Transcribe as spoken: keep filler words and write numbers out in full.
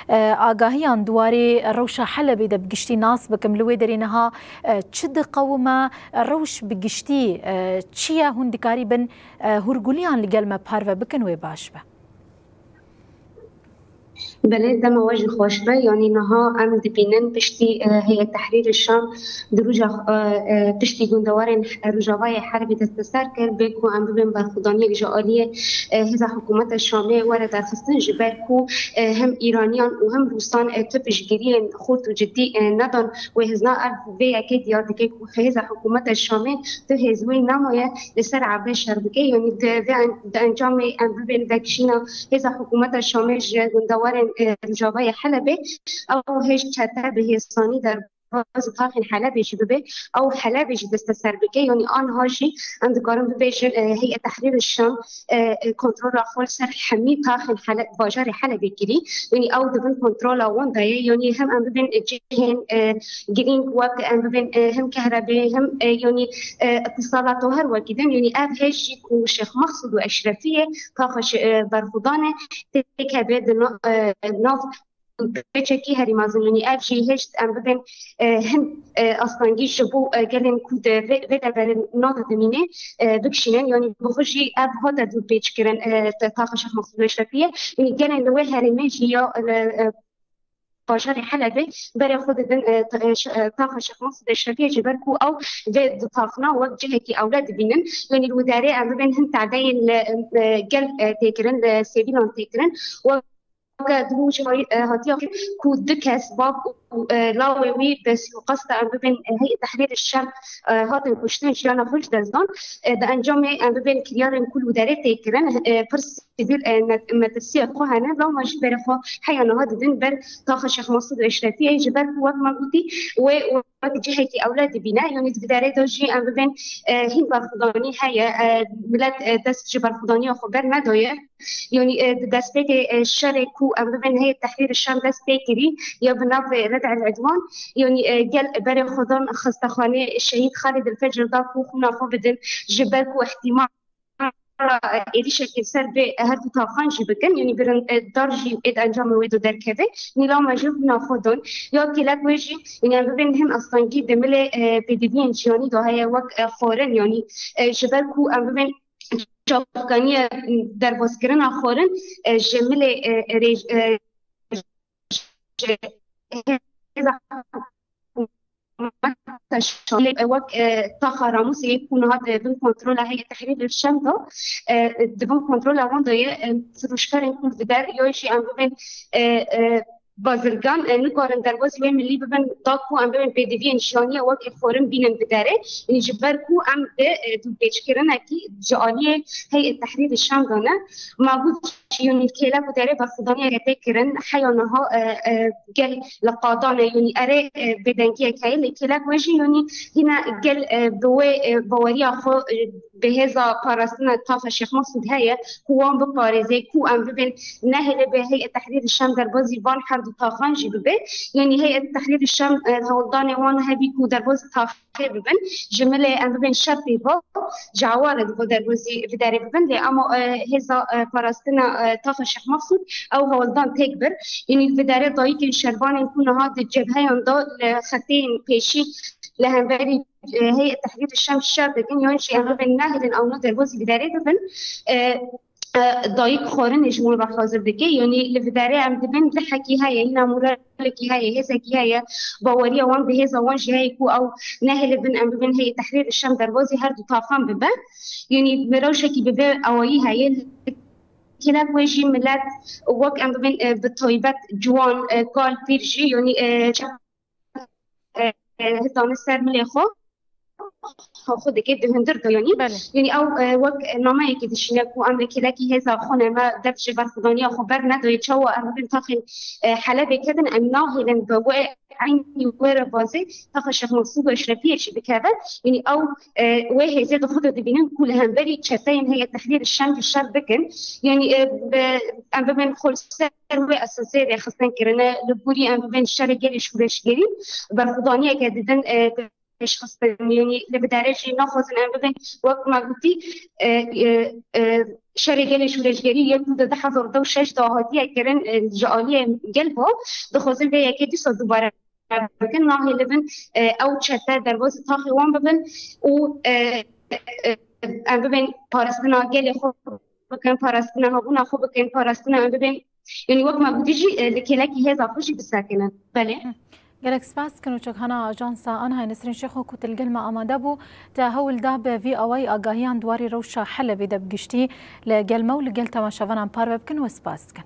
Agahiyan di warê rewşa Helebê de bi giştî nas bikim. Li wê derê niha çi diqewime? Rewş bi giştî çi ye? Hûn dikarîbin hûrguliyan li gel me parve bikin, wê baş be. Belê, dema we jî xweş be. Yanî niha em dibînin piştî Heyet Tehrîr Şam di roja piştî gundewarên Rojavayê Helebê desteser kir, bê ku em bibin berxwedaniyek ji aliyê hêza hikûmeta Şamê were derxistin, ji ber ku hem Îraniyan û hem Rûsan tu piştgiriyên xurt û cidî nedan wê hêzna. Ev vê yekê diyar dike ku hêza hikûmeta Şamê tu hêz wê nemaye li ser erdê şer bike. Yanî di vê en-, di encamê em bibên vekişîna hêza hikûmeta Şamê ji gundewarên Rojavayê Helebê, ew hêj çete bi hêsanî derbaz taxên Helebê jî bibe, ew Helebê jî desteser bike. Yanî anha jî em dikarin bibêjin Heyet Tehrîr Şam kontrola xwe li ser hemî taxên Hele-, bajarê Helebê kirî. Yanî ew di bin kontrola wan de ye. Yanî hem em bibin cihên girîng wek em bibin hem kehrebê hem yanî îtisalato her wekî din. Yanî ev hêj jî ku Şêx Mexsûd û Eşrefiyê taxa berxwedanê têkeve di na-, nav pêçekî herî mezin. Yanî ev jî hêj em bibin hin astengî ji bo gelên ku di vê, vê deverê nade dimîne bikişînin. Yanî bi xwe jî ev hate dûrpêçkirin taxa Şêx Mexsûd û Eşrefiyê. Yanî gelên li wê herêmê jî ya li bajarê Helebê berê xwe didin taxa Şêx Mexsûd Eşrefiyê, ji ber ku ew vê du taxna wek cihekî ewle dibînin. Yanî li wî derê em bibên hin tadeyên li gel têkirin, li sivîlan têkirin. Weke di rojê hatiye ku du kes, bav û lawê wî, bi sûqasta em bibên Heyet Tehrîr Şam hatin kuştin, jiyana xwe ji dest dan. Di encamê em bibên kiryarên ku li wî derê têkirin, pir sivîl metirsiyê xwe hene, lewma jî berê xwe heya niha didin ber taxa Şêx Mexsûd û Eşrefiyê, ji ber ku wek me gotî wê wek cihekî ewle dibîne. Yanî di vê derê de jî em bibên hîn berxwedanî heye, milet dest ji berxwedaniya xwe bernedaye. Yanî di destpêkê şerê ku em bibên Heyet Tehrîr Şam dest pê kirî ya bi navê Red El Edwan, yanî gel berê xwe dan xestexanê Şehîd Xalid El Fecr da ku xwîna xwe bidin, ji ber ku îhtîmal êrîşekê ser vê her du taxan jî bikin, yanî birin dar jî êd encamê wê de derkeve. Yanî lewma jî xwîna xwe dan. Ya kêlek wê jî, yanî em bibên hin astengî di milê pêdiviyên jiyanî de heye wek xwarin, yanî ji ber ku em bibên çavkaniye derbazkirina xwarin ji milê rêj-, ji hêza hikûmeta Şamê wek taxa Ramûsê ku niha di bin kontrola Heyet Tehrîr Şam de, di bin kontrola wan de ye, firoşkarên ku li der ya jî em bibên bazirgan nikarin derbazî wê milî bibin, da ku em bibin pêdiviyên jiyanî ya wek xwarin bînin bi derê. Yanî ji ber ku em bi dûrpêçkirinekî ji aliyê Heyet Tehrîr Şam de ne. Ma got, yanî kêlek û derê berxwedaniyeke tê kirin, heya niha gel li qadan e, yanî erê bêdengiyek heye, lê kêlek wê jî yanî hîna gel bi wê baweriya xwe bi hêza parastina taxa Şêx Mexsûd heye ku wan biparêze, ku em bibin nehêle bi Heyet Tehrîr Şam derbazî van her du taxan jî bibe. Yanî Heyet Tehrîr Şam hewldanê wan hebî ku derbazî taxê bibin. Ji milê em bibin şer pê va, ji eware dibe derbazî vê derê bibin. Lê ema hêza parastina taxa Şêx Mexsûd ew hewldan têk bir. Yanî vê derê dayikên şervanên ku niha di cebheyan de li xetên pêşî li hemberî Heyet Tehrîr Şam şer dikin, yan jî em bibin nehêlin ewna derbazî vê derê bibin. Dayik xwarinê ji wan re hazir dike. Yanî li vê derê em dibin lihekî heye, hîna moralekî heye, hêzekî heye, baweriya wan bi hêza wan jî heye ku ew nehêlibin em bibin Heyet Tehrîr Şam derbazî her du taxan bibe. Yanî bi rewşekî bi vê awayî heye. Kêlek wê jî milet wek em bibin bi taybet ciwan, kal, pîr jî, yanî hildane ser milê xwe, xwe dike di hundir de, yanî. Belê. Yanî ew wek nameyekê dişîne ku em li kêlekî hêza xwe ne, me dest ji berxwedaniya xwe bernedaye, çawa em bibin taxên Helebê kevin, em nahêlin bi wê eynî wê re bazê taxa Şêx Mexsûd û Eşrefiyê jî bikeve. Yanî ew wê hêzê di xwe de dibînin ku li hemberî çeteyên Heyet Tehrîr Şam jî şer bikin. Yanî em bibin xwe li ser wê esasê rêxistin kirine, li gorî em bibin şerê gelê şoreşgerî berxwedaniyeke didin pêşxistin, yanî li bi derê jî naxwazin em bibin, wek me gotî, e, e, e, şerê gelê şûreşgerî yek du hezar û şeş de hatiye kirin, e, ji aliyê gel ve, dixwazin vê yekê dîsa dubare bikin, nahêlivin, e, ew çete derbazî taxê wan bibin û, e, e, em bibên parastina gelê xwe bikin, parastina hebûna xwe bikin, parastina em bibên, yanî wek me gotî jî, e, li kêlekî hêza xwe jî bisekinin. Belê. Gelek spas dikin û çekhana ajansa Anhay Nesrîn Şêxo ku tu li gel me amade bû, te hewl da bi V O A agahiyan di warî rewşa Helebê de bi giştî li gel me û li gel temaşevanan parve bikin, we spas dikin.